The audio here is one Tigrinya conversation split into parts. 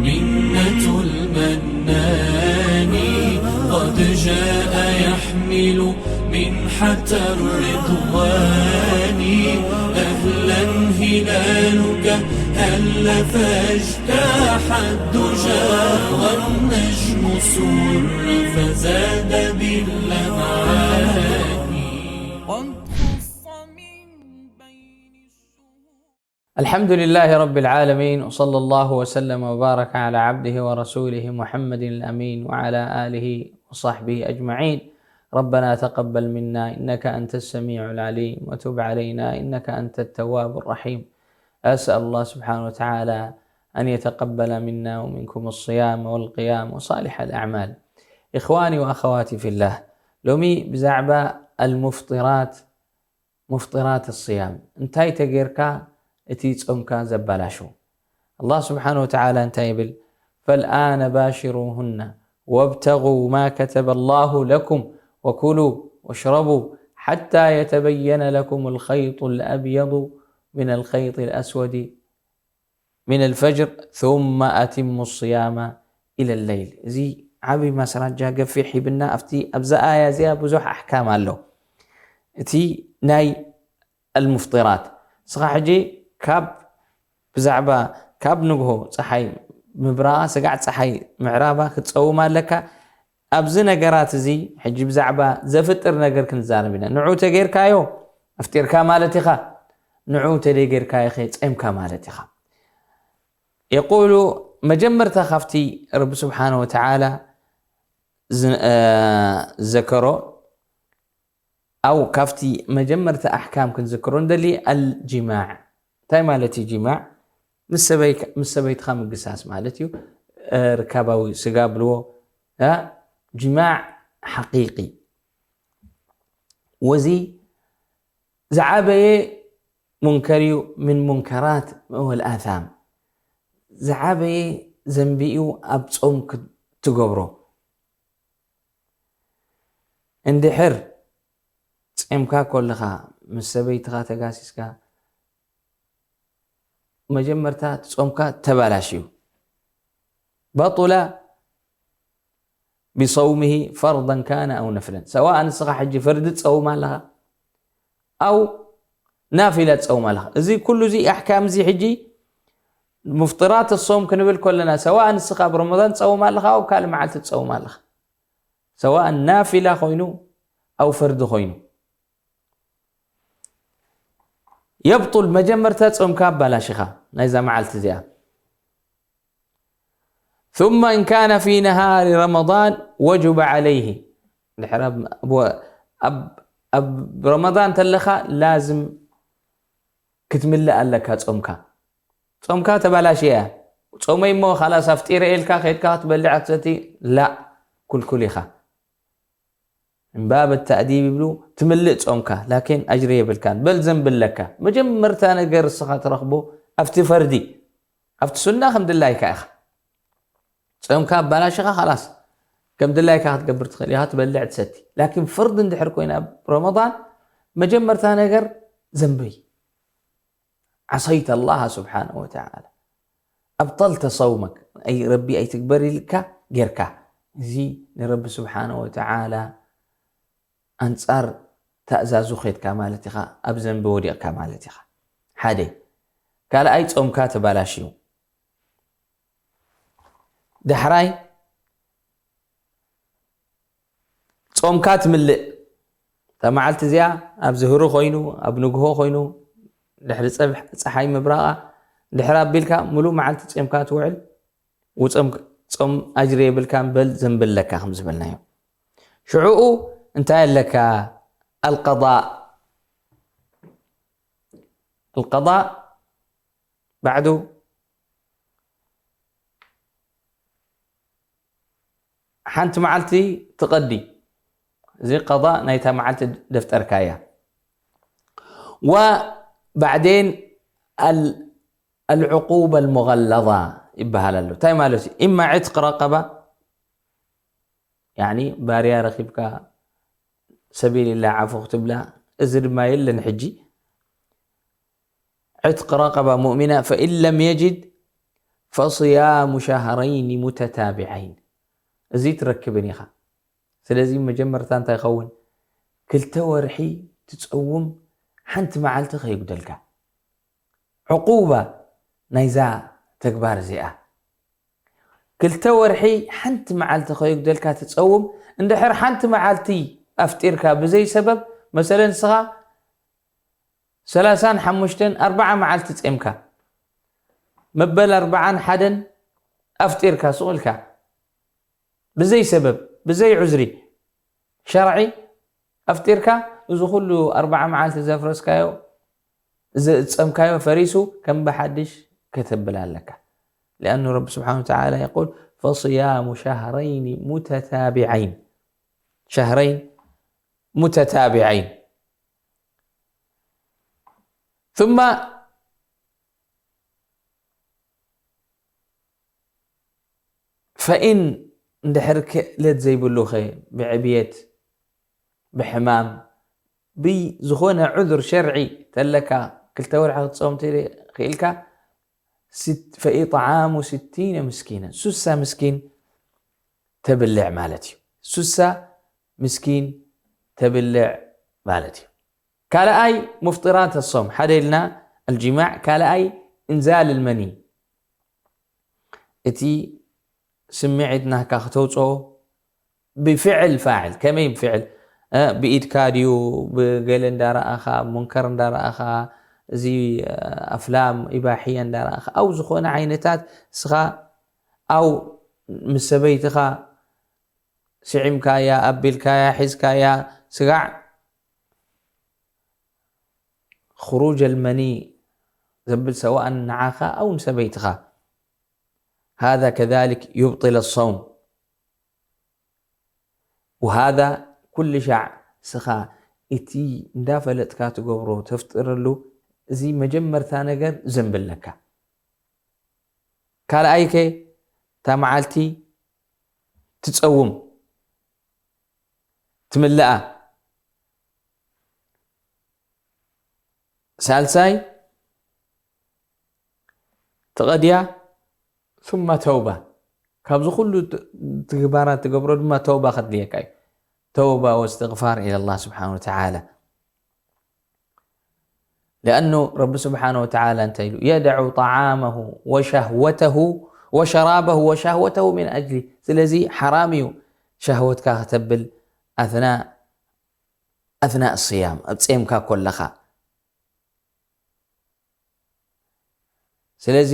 منة المنان قد جاء يحمل منحة الرضوان. أهلا هلالك هل فاجتاح الدجى والنجم سر فزاد باللمعان. قد خص من بين الشهور. الحمد لله رب العالمين، وصلى الله وسلم وبارك على عبده ورسوله محمد الأمين وعلى آله وصحبه أجمعين. ربنا تقبل منا إنك أنت السميع العليم، وتب علينا إنك أنت التواب الرحيم. أسأل الله سبحانه وتعالى أن يتقبل منا ومنكم الصيام والقيام وصالح الأعمال. إخواني وأخواتي في الله، لومي بزعبة المفطرات، مفطرات الصيام، እንታይ ተጌርካ እቲ ጾምካ ዘባላሹ? الله سبحانه وتعالى እንታይ ይብል? فالآن باشروهن وابتغوا ما كتب الله لكم وكلوا واشربوا حتى يتبين لكم الخيط الأبيض من الخيط الأسود من الفجر ثم أتموا الصيام إلى الليل. እዚ ዓቢ ማስራጃ ገፊሕ ሂብና ኣብቲ ኣብዛ ኣያ እዚኣ ብዙሕ ኣሕካም ኣሎ። እቲ ናይ المفطرات ንስኻ ሕጂ ካብ ብዛዕባ ካብ ንግሆ ጸሓይ ምብራቓ ስጋዕ ጸሓይ ምዕራባ ክትጸውም ኣለካ። ኣብዚ ነገራት እዚ ሕጂ ብዛዕባ ዘፍጥር ነገር ክንዛረብ ኢና። ንዑ ተጌርካዮ ኣፍጢርካ ማለት ኢኻ፣ ንዑ ተደይጌርካዮ ኸ ጸምካ ማለት ኢኻ። የቁሉ መጀመርታ ካብቲ ረቢ ስብሓነ ወተዓላ ዝ- እ፣ ዘከሮ ኣው ካብቲ መጀመርታ ኣሕካም ክንዝክሮ እንደሊ ኣልጅማዕ እንታይ ማለት እዩ? ጅማዕ ምስ ሰበይ- ምስ ሰበይትኻ ምግሳስ ማለት እዩ። እ፣ ርካባዊ ስጋ ብልዎ እ፣ ጅማዕ ሓቂቂ ወዚ ዝዓበየ ሙንከር እዩ። ምን ሙንከራት ወልኣታም ዝዓበየ ዘንቢ እዩ ኣብ ጾም ክትገብሮ። እንድሕር ጼምካ ኮለኻ ምስ ሰበይትኻ ተጋሲስካ መጀመርታ ጾምካ ተባላሽ እዩ። በጡላ ብሰውምሂ ፈርደን ካነ ኣው ነፍለን። ሰዋእ ንስኻ ሕጂ ፈርዲ ትጸውም ኣለኻ ኣው ናፊላ ትጸውም ኣለኻ። እዚ ኩሉ እዚ ኣሕካም እዚ ሕጂ ሙፍጥራት ሶም ክንብል ከለና ሰዋእ ንስኻ ኣብ ረመዳን ትጸውም ኣለኻ ኣው ካልእ መዓልቲ ትጸውም ኣለኻ። ሰዋእ ናፊላ ኮይኑ ኣው ፈርዲ ኮይኑ የብጡል መጀመርታ ጾምካ ኣባላሽኻ ናይዛ መዓልቲ እዚኣ። ثم إن كان في نهار رمضان وجب عليه ድሕሪ ኣብ- ኣብ- ኣብ ረመዳን ተለኻ ላዝም ክትምልእ ኣለካ ጾምካ። ጾምካ ተባላሽያ እያ። ጾመይ እሞ ካላስ ኣፍጢረ ኢልካ ከድካ ክትበልዕ ክትሰቲ ላ ኩልኩል ኢኻ። እምባብ ተእዲብ ይብሉ ትምልእ ጾምካ ላኪን ኣጅሪ የብልካን በል ዘንቢ ኣለካ። መጀመርታ ነገር እስኻ ትረኽቦ ኣብቲ ፈርዲ ኣብቲ ሱና ከም ድላይካ ኢኻ ጾምካ ኣባላሽኻ ካላስ ከም ድላይካ ክትገብር ትኽእል ኢኻ ትበልዕ ትሰቲ። ላኪን ፈርዲ እንድሕር ኮይና ኣብ ረመዳን መጀመርታ ነገር ዘንቢ ዓሰይተ ኣላህ ስብሓነ ወተዓላ ኣብጠልተ ሰውመክ ኣይ ረቢ ኣይትግበር ኢልካ ጌርካ እዚ ንረቢ ስብሓነ ወተዓላ ኣንጻር ተእዛዙ ኸድካ ማለት ኢኻ ኣብ ዘንቢ ወዲቕካ ማለት ኢኻ። ሓደ ካልኣይ ጾምካ ተባላሽዩ። ዳሕራይ ጾምካ ትምልእ እታ መዓልቲ እዚኣ ኣብ ዝህሩ ኮይኑ ኣብ ንግሆ ኮይኑ ድሕሪ ጸሓይ ምብራቓ ድሕሪ ኣቢልካ ሙሉእ መዓልቲ ጾምካ ትውዕል። ውጾም ጾም ኣጅሪ የብልካ በል ዘንቢ ኣለካ ከም ዝበልናዮ። ሽዑኡ እንታይ ኣለካ? ኣልቀዳእ ኣልቀዳእ ባዕዱ ሓንቲ መዓልቲ ትቐዲ። እዚ ቀዳእ ናይታ መዓልቲ ደፍጠርካ እያ። ወባዕዴን ኣል- ኣልዕቁባ ኣልሙገለዛ ይበሃል ኣሎ። እንታይ ማለት እዩ? ኢማ ዕትቅ ረቀባ ያኒ ባርያ ረኺብካ ሰቢልላ ዓፉ ክትብላ፣ እዚ ድማ የለን ሕጂ። ዕትቅ ረቀባ ሙእሚና ፈኢን ለም የጅድ فصيام شهرين متتابعين. እዚ ትረክብን ኢኻ። ስለዚ መጀመርታ እንታይ ይኸውን? ክልተ ወርሒ ትጸውም፣ ሓንቲ መዓልቲ ከይጉደልካ። ዕቁባ ናይዛ ተግባር እዚኣ። ክልተ ወርሒ ሓንቲ መዓልቲ ከይጉደልካ ትጸውም። እንድሕር ሓንቲ መዓልቲ ኣፍጢርካ ብዘይ ሰበብ፣ መሰለን ንስኻ ሰላሳን ሓሙሽተን ኣርባዓ መዓልቲ ጼምካ፣ መበል ኣርባዓን ሓደን ኣፍጢርካ ስቕ ኢልካ፣ ብዘይ ሰበብ፣ ብዘይ ዑዝሪ ሸርዒ ኣፍጢርካ፣ እዚ ኩሉ ኣርባዓ መዓልቲ ዘፍረስካዮ፣ ዝጸምካዮ ፈሪሱ፣ ከም ብሓድሽ ከተብል ኣለካ። لأنه رب سبحانه وتعالى يقول: فصيام شهرين متتابعين. شهرين متتابعين. ثم فإن እንድሕር ክእለት ዘይብሉኸ፣ ብዕብየት፣ ብሕማም፣ ብዝኾነ ዑذር ሸርዒ ተለካ፣ ክልተ ወርሒ ክትጸውም ተኽኢልካ፣ ስት-፣ فإطعام ستين مسكينا፣ ሱሳ ምስኪን ተብልዕ ማለት እዩ። ሱሳ ምስኪን ተብልዕ ማለት እዩ። ካልኣይ مفطرات الصوم፣ ሓደ ኢልና الجماع፣ ካልኣይ إنزال المني። እቲ ስምዒት ናካ ክተውፅኦ ብፍዕል ፋዕል። ከመይ ብፍዕል? እ፣ ብኢድካ ድዩ፣ ብገለ እንዳረኣኻ፣ ሙንከር እንዳረኣኻ፣ እዚ፣ እ፣ ኣፍላም ኢባሕያ እንዳረኣኻ፣ ኣው ዝኾነ ዓይነታት እስኻ፣ ኣው ምስ ሰበይትኻ ስዒምካያ፣ ኣቢልካያ፣ ሒዝካያ፣ ስጋዕ፣ خروج المني ዘብል፣ ሰዋእን ንዓኻ ኣው ንሰበይትኻ። هذا كذلك يبطل الصوم. وهذا ኩሉ ሻዕ ስኻ እቲ እንዳፈለጥካ ትገብሮ ተፍጥረሉ፣ እዚ መጀመርታ ነገር ዘንብለካ። ካልኣይከ፣ እታ መዓልቲ ትጸውም፣ ትምልኣ። ሳልሳይ፣ ትቐድያ፣ ثم ተውባ። ካብዚ ኩሉ ት-፣ ትግባራት ትገብሮ ድማ ተውባ ከድልየካ እዩ። ተውባ واستغفار إلى الله سبحانه وتعالى. لأنه رب سبحانه وتعالى እንታይ ኢሉ? يدع طعامه وشهوته وشرابه وشهوته من أجلي. ስለዚ ሓራም እዩ ሸህወትካ ከተብል ኣትና፣ ኣትና الصيام፣ ኣብ ጼምካ ኮለኻ። ስለዚ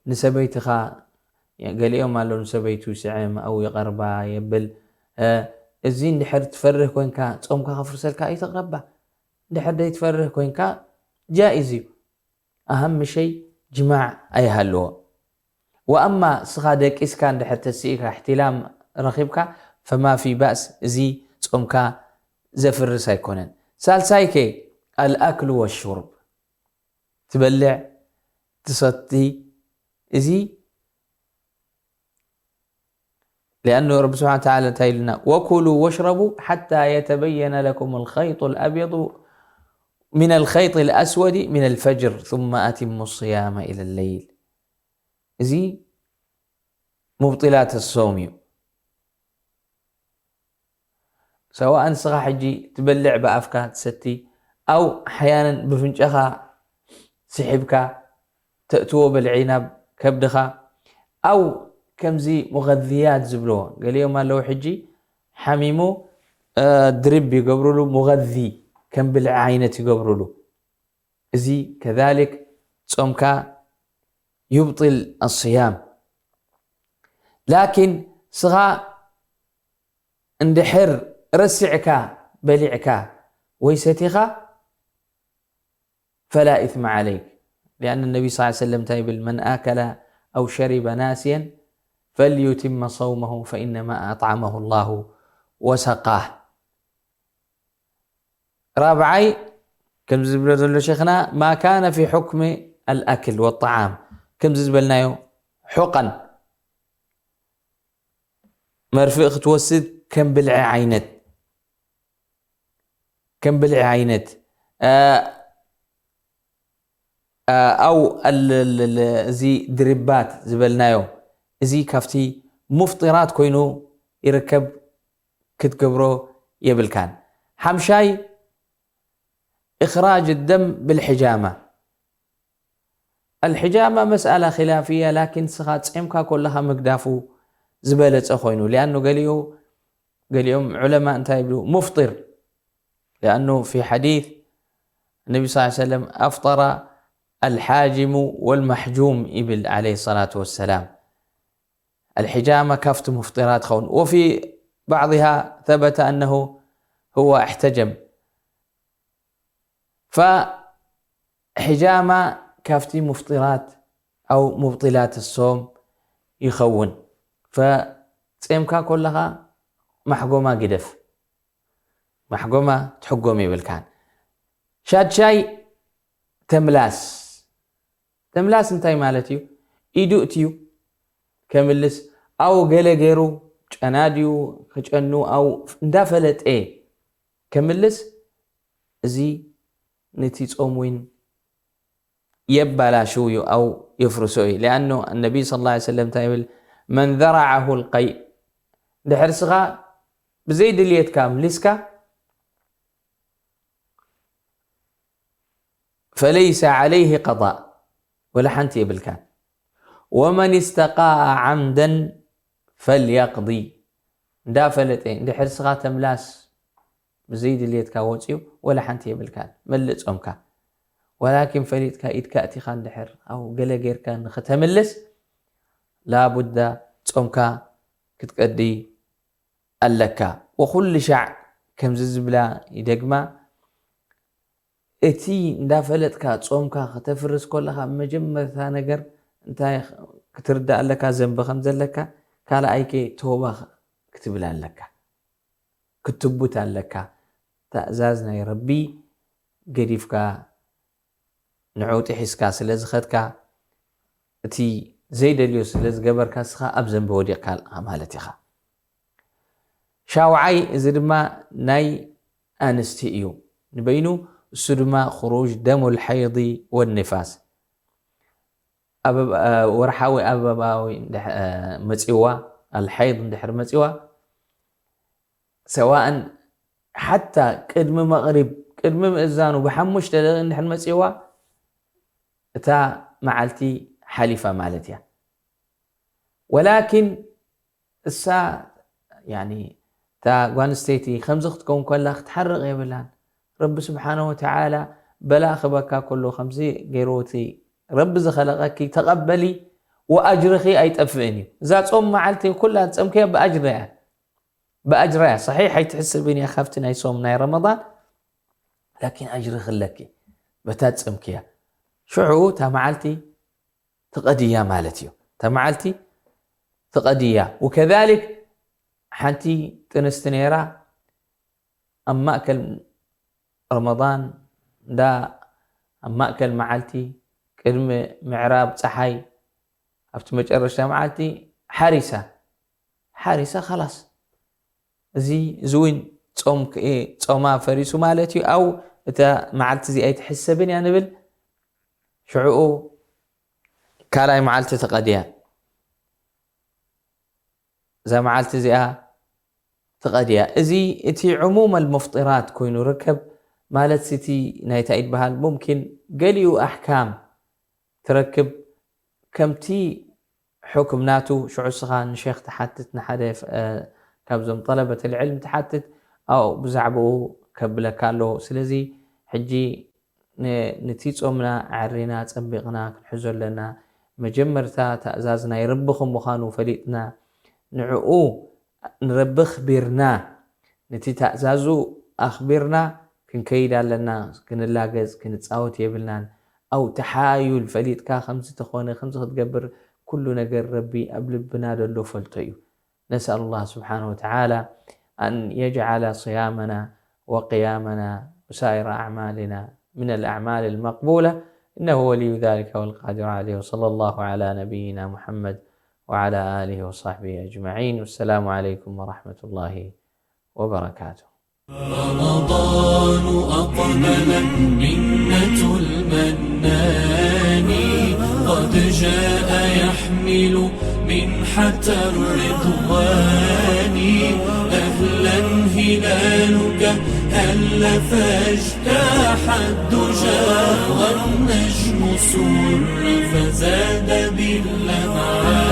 ንሰበይትኻ፣ ገሊኦም ኣለዉ ንሰበይቱ ስዕም ኣው ይቐርባ የብል። እ፣ እዚ እንድሕር ትፈርህ ኮንካ ጾምካ ከፍርሰልካ እዩ ተቕረባ። እንድሕር ደይ ትፈርህ ኮንካ ጃኢዝ እዩ። ኣሃም ሸይ ጅማዕ ኣይሃልዎ። ወኣማ እስኻ ደቂስካ እንድሕር ተስኢካ እሕትላም ረኺብካ ፈማ ፊ ባእስ፣ እዚ ጾምካ ዘፍርስ ኣይኮነን። ሳልሳይከ ኣልኣክሉ ወሹርብ፣ ትበልዕ ትሰቲ፣ እዚ لأنه رب سبحانه وتعالى እንታይ ኢሉና? وكلوا واشربوا حتى يتبين لكم الخيط الأبيض من الخيط الأسود من الفجر ثم أتموا الصيام إلى الليل. እዚ مبطلات الصوم እዩ። ሰዋእ ንስኻ ሕጂ ትበልዕ ብኣፍካ ትሰቲ፣ ኣው ኣሕያናን ብፍንጨኻ ስሒብካ ተእትዎ በልዒ ናብ ከብድኻ፣ ኣው ከምዚ ሙቐዝያት ዝብልዎ፣ ገሊኦም ኣለዉ ሕጂ ሓሚሙ፣ እ፣ ድርብ ይገብሩሉ፣ ሙቐዚ ከም ብልዒ ዓይነት ይገብሩሉ። እዚ ከዛሊክ ጾምካ ዩብጢል ኣስያም። ላኪን ስኻ እንድሕር ረሲዕካ በሊዕካ ወይ ሰቲኻ፣ ፈላ ኢስመ ዓለይክ። ሊኣን ነቢ ስ ሰለም እንታይ ይብል? መን ኣከለ ኣው ሸሪበ ናስየን ፈልዩትመ ሰውመሁ ፈኢነማ ኣጥዓመሁ ላሁ ወሰቃህ። ራብዓይ፣ ከምዚ ዝብሎ ዘሎ ሸይኽና፣ ማ ካነ ፊ ሑክሚ ኣልኣክል ወጣዓም፣ ከምዚ ዝበልናዮ ሑቐን፣ መርፍእ ክትወስድ ከም ብልዒ ዓይነት፣ ከም ብልዒ ዓይነት፣ እ፣ ኣው እዚ ድርባት ዝበልናዮ እዚ ካብቲ ሙፍጢራት ኮይኑ ይርከብ፣ ክትገብሮ የብልካን። ሓምሻይ እኽራጅ ደም ብልሕጃማ። ኣልሕጃማ መስኣላ ኪላፍያ ላኪን ስኻ ጼምካ ኮለኻ ምግዳፉ ዝበለጸ ኮይኑ ሊኣኑ ገሊኡ ገሊኦም ዑለማ እንታይ ይብሉ ሙፍጢር ሊኣኑ ፊ ሓዲት ነቢ ስ ሰለም ኣፍጠራ ኣልሓጅሙ ወልማሕጁም ይብል ዓለይሂ ሰላቱ ወሰላም። ኣልሕጃማ ካፍቲ ሙፍጢራት ኸውን ወፊ ባዕضሃ ثبت أنه هو احتجم فحجامة ካፍቲ ሙፍጢራት ኣው ሙብጢላት ሶም ይኸውን። ፈ ጼምካ ኮለኻ ማሕጎማ ግደፍ። ማሕጎማ ትሕጎም የብልካን። ሻድሻይ ተምላስ። ተምላስ እንታይ ማለት እዩ? ኢዱ እትዩ ከምልስ ኣው ገለ ገይሩ ጨና ድዩ ክጨኑ ኣው እንዳፈለጠ ከምልስ እዚ ነቲ ጾም እውን የባላሽው እዩ ኣው የፍርሶ እዩ። ሊኣኑ ነቢ ስ ላ ሰለም እንታይ ይብል መን ዘራዓሁ ልቀይ ድሕር ስኻ ብዘይ ድልየትካ ምሊስካ ፈለይሰ ዓለይህ ቀضእ ወላ ሓንቲ የብልካን። ወመን እስተቃ ዓምደን ፈልየቅዲ እንዳፈለጠ እንድሕር ስኻ ተምላስ ብዘይ ድልየትካ ወፅዩ ወላ ሓንቲ የብልካን መልእ ፆምካ። ወላኪን ፈሊጥካ ኢድካ እቲኻ እንድሕር ኣው ገለ ጌርካ ንኽተምልስ ላቡዳ ጾምካ ክትቀዲ ኣለካ። ወኩሉ ሻዕ ከምዚ ዝብላ ይደግማ እቲ እንዳፈለጥካ ጾምካ ከተፍርስ ኮለኻ መጀመርታ ነገር እንታይ ክትርዳእ ኣለካ? ዘንቢ ከም ዘለካ። ካልኣይ ከ ተውባ ክትብል ኣለካ፣ ክትቡት ኣለካ። ታእዛዝ ናይ ረቢ ገዲፍካ ንዑ ጥሒስካ ስለ ዝኸድካ እቲ ዘይደልዮ ስለ ዝገበርካ ስኻ ኣብ ዘንቢ ወዲቕካ ኣለኻ ማለት ኢኻ። ሻውዓይ እዚ ድማ ናይ ኣንስቲ እዩ ንበይኑ፣ እሱ ድማ ክሩጅ ደሙ ልሓይዲ ወንፋስ። ወርሓዊ ኣበባዊ መፅዋ ኣልሓይድ እንድሕር መፅዋ ሰዋእን ሓታ ቅድሚ መቕሪብ ቅድሚ ምእዛኑ ብሓሙሽተ ደቂ እንድሕር መፅዋ እታ መዓልቲ ሓሊፋ ማለት እያ። ወላኪን እሳ ያኒ እታ ጓንስተይቲ ከምዚ ክትከውን ከላ ክትሓርቕ የብላን። ረቢ ስብሓነ ወተዓላ በላ ክበካ ከሎ ከምዚ ገይርዎ እቲ ረቢ ዝኸለቐኪ ተቐበሊ ወኣጅርኺ ኣይጠፍእን እዩ። እዛ ጾም መዓልቲ ኩላ ጸምክያ ብኣጅር እያ። ብኣጅራ እያ። ሰሒሕ ኣይትሕሰብን እያ ካብቲ ናይ ሶም ናይ ረመዳን፣ ላኪን ኣጅሪ ክለኪ በታ ጸምክያ። ሽዑ እታ መዓልቲ ትቐድያ ማለት እዩ። እታ መዓልቲ ትቐድያ። ወከዛሊክ ሓንቲ ጥንስቲ ነይራ ኣብ ማእከል ረመዳን እንዳ ኣብ ማእከል መዓልቲ ቅድሚ ምዕራብ ጸሓይ ኣብቲ መጨረሽታ መዓልቲ ሓሪሳ ሓሪሳ ኸላስ እዚ እዚ እውን ጾም ጾማ ፈሪሱ ማለት እዩ። ኣው እታ መዓልቲ እዚኣ ኣይትሕሰብን እያ ንብል። ሽዕኡ ካልኣይ መዓልቲ ተቐድያ። እዛ መዓልቲ እዚኣ ትቐድያ። እዚ እቲ ዕሙም ኣልሙፍጢራት ኮይኑ ርከብ ማለት እቲ ናይታ ይትበሃል ሙምኪን ገሊኡ ኣሕካም ትረክብ ከምቲ ሕኩም ናቱ ሽዑ ስኻ ንሼክ ትሓትት ንሓደ ካብዞም ጠለበት ልዕልም ትሓትት ኣው ብዛዕባኡ ከብለካ ኣለዎ። ስለዚ ሕጂ ነቲ ጾምና ኣዕሪና ጸቢቕና ክንሕዞ ኣለና። መጀመርታ ተእዛዝ ናይ ረቢ ከም ምዃኑ ፈሊጥና ንዕኡ ንረቢ ኣኽቢርና ነቲ ተእዛዙ ኣኽቢርና ክንከይድ ኣለና። ክንላገጽ ክንጻወት የብልናን። ኣው ተሓዩል ፈሊጥካ ከምዚ ተኾነ ከምዚ ክትገብር ኩሉ ነገር ረቢ ኣብ ልብና ደሎ ፈልጦ እዩ። نسأل الله سبحانه وتعالى أن يجعل صيامنا وقيامنا وسائر أعمالنا من الأعمال المقبولة إنه ولي ذلك والقادر عليه وصلى الله على نبينا محمد وعلى آله وصحبه أجمعين والسلام عليكم ورحمة الله وبركاته. رمضان أقبل منة المنان. قد جاء يحمل منحة الرضوان. أهلا هلالك هل فاجتاح الدجى، والنجم سر فزاد باللمعان.